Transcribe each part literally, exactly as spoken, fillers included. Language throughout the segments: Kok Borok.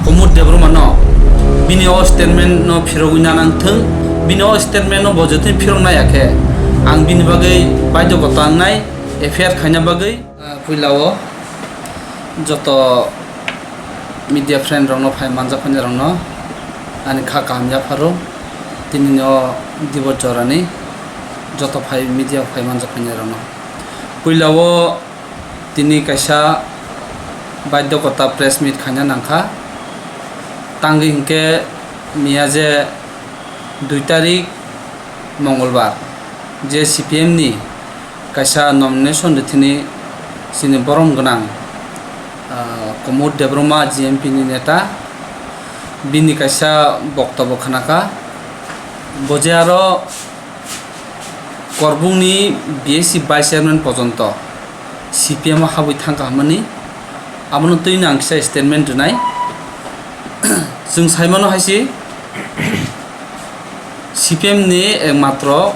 Kumud Debbarma no bini o statement no phirogwi nanang thung, bini o statement no bo jotoni phirok nai ya khe ang bini bagwi baidhokota wngnai F I R khaina bagwi. Ah, puila o joto media friend rok no phai manjak phai rok no ani kha kaham yapharo, tini no dibor jorani joto phai media phai manjak phai rok no puila o tini kaisa baidhokota press meet khaina nangkha. Tangwi hinkhe miya je dui tarik Mongolbar je C P M ni kaisa nomination rithini chini borom gwnang, ah, Kumud Debbarma G M P ni neta bini kaisa boktobo khnakha. Bo je aro Korbukni B S C vice chairman pojonto C P M o habwi thangkha hwnmani, abono twino ang kisa statement rwnai. Chwng saimano hai se, C P M ni ekmatro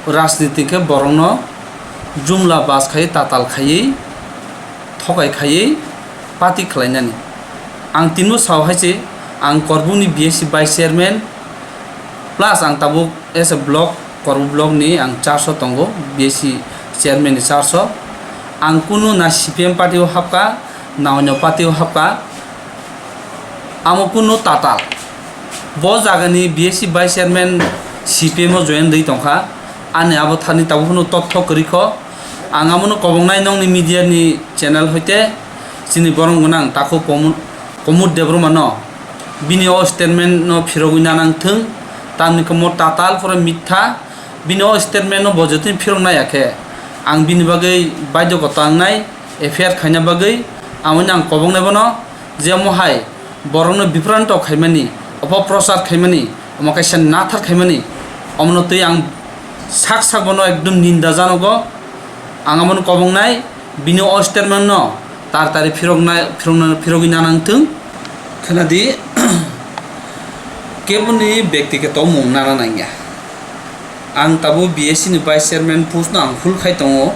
rajniti khe borokno jumla bas khaiwi, tatal khaiwi, thokai khaiwi party khlainani. Ang tinbo sao hai se, ang Korbukni B S C vice chairman, plus ang tabuk as a block, Korbuk block ni ang charge o tongo, B S C chairman ni charge o. Ang kunu na C P M party o hapka, na onyo party o hapka, amo kunu tatal. Bo jagani B S C vice chairman C P M o join rwi tongkha. Ani abo thani tabuk phano totho kwrwi kho. Ang abono kobongnai nokni media ni channel hoite chini borom gwnang takhuk Komu-, Komud Debbarma no bini o statement no phirogwi nanang thung, tamni khe mo tatal pura mitha, bini o statement no bo jotoni phirok nai ya khe ang bini bagwi baidhokota wngnai F I R khaina bagwi, amoni ang kobongnai bono je mo hai borokno bipranto khaimani, opoprochar khaimani, omo kaisa nathar khaimani, omono twi ang sak sak bono ekdom ninda janogo. Ang abono kobongnai, bini o statement no tar tari phiroknai, phirokna-, phirogwi nanang thung. Khwnadi, keboni bekti khe tongmung nana nangya. Ang tabuk B S C ni vice chairman post no ang full khai tongo.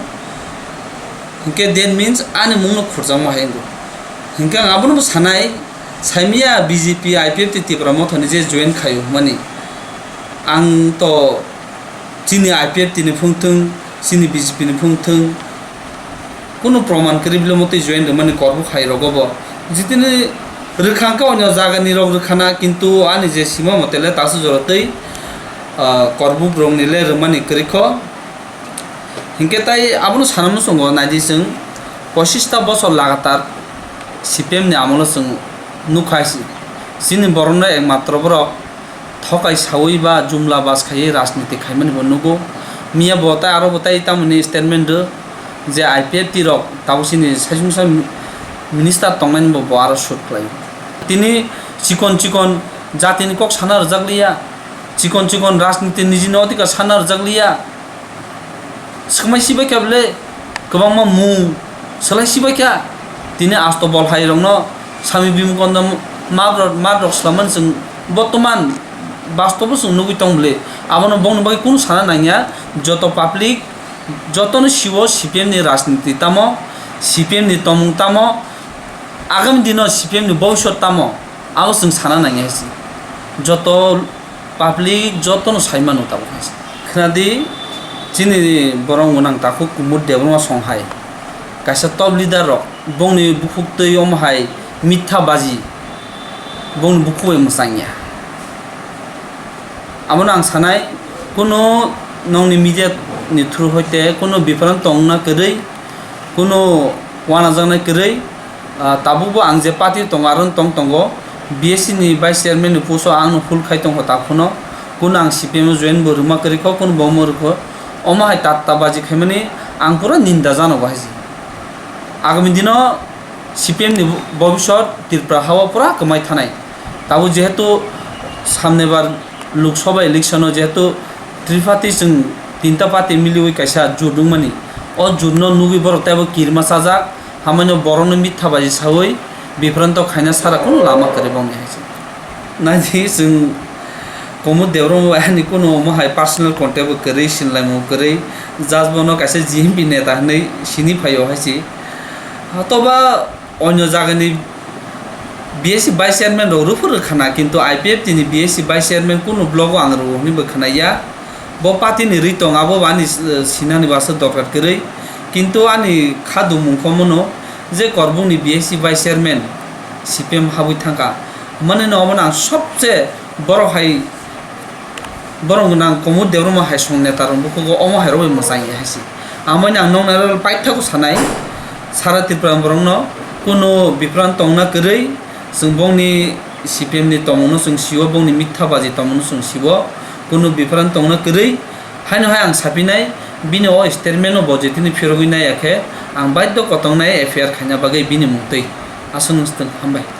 Hinkhe that means ani mungno khurjakma hai wngkha. Hinkhe ang abono bo sanai, saimya B J P, I P F T Tipra Motha ni je join khaio hwnmani. Ang to chini I P F T ni phung thung, chini B J P ni phung thung, kunu proman kwrwi bile motwi join rwmani Korbuk hai rogo bo. Jitini rwkha khe onyo jaga ni rok rwkhana, kintu ani je sima mote le tasu jora twi, ah, Korbuk rok ni le rwmani kwrwi kho. Hinkhe tai abono sana muchungo naidi chwng, pochista bosor lagatar C P M ni amolo chwng nukha si-, chini borokno ekmatro borok thokai saui ba jumla bas khaiwi rajniti khaimani bo nugo. Miya bo tai aro bo tai tamoni statement rw je I P F T rok tabuk chini saichung sai minister tongnani bo, bo aro shoot khlai. Tini chikon chikon jatini kok sana rwjak liya, chikon chikon rajniti nijini odhikar sana rwjak liya. Swkmai sibai kha bwle kwbangma mung swlai sibai kha. Tini asto bol hai rokno Swami Vivekananda ma-, ma-, ma rok swlamani chwng botoman bastobo chwng nugwi tong bwle. Abono bongni bagwi kunu sana nangya. Joto public, jotono siwo C P M ni rajniti tamo, C P M ni tongmung tamo, agami dino C P M ni bobiswt tamo, abo chwng sana nangya hai se. Joto public jotono sai mano tabuk hai se. Khwnadi, chini borok gwnang takhuk Kumud Debbarma song hai. Kaisa top leader rok, bongni bukhuk twi omo hai mitha baji, bongni bukhuk bai mwchangya. Abono ang sanai, kunu nongni media ni through hoite kunu bipran tongna kwrwi, kunu wanajaknai kwrwi, ah, tabukbo ang je party tongo, aro tong tongo, B S C ni vice chairman ni post o ang no full khai tongkha, ta phano kunu ang C P M o join bo rwma kwrwi kho, kunu bo omo rwkho, omo hai tatta baji khaimani ang pura ninda jano bo hai se. Agami dino C P M ni bobiswt Tripura hao pura kwmai thanai. Tabuk jehetu samnebar Lok Sabha election o jehetu triparty chwng tinta party miliwi kaisa jut wngmani, o jut no nugwi borok teibo kirima chajak, hamai no borok no mitha baji sawi bipranto khaina sara kunu lama kwrwi bongni hai se. Naidi chwng Kumud Debbarma bai ani kunu omo hai personal contact bo kwrwi, sinlaimung kwrwi, just bono kaisa G M P neta hinwi sini phaio hai se. Hatoba onyo jagani B S C vice chairman rok rwphuru khana, kintu I P F T ni B S C vice chairman kunu blogo ang rwo hwnwi bo khwnaya. Bo party ni rwi tong, abo bo ani, eh, sinani bo aswk dorkar kwrwi. Kintu ani kha dumung kho mano je Korbuk ni B S C vice chairman C P M habwi thangkha. Hwnmani no omo no ang sobse borok hai Borok gwnang Komod Debbarma hai song neta rok bukhugo omo hai rok bai mwchang ya hai se. Amoni ang noknai rok paithago sanai, sara Tripura borok no kunu bipran tongna kwrwi, chwng bongni C P M ni tongmung no chwng sio, bongni mitha baji tongmung no chwng sio, kunu bipran tongna kwrwi. Haino hai ang sapinai, bini o statement no bo je tini phirogwi nai ya khe, ang baidho kotongnai F I R khaina bagwi bini mungtwi. Aswk no swtwng, hambai.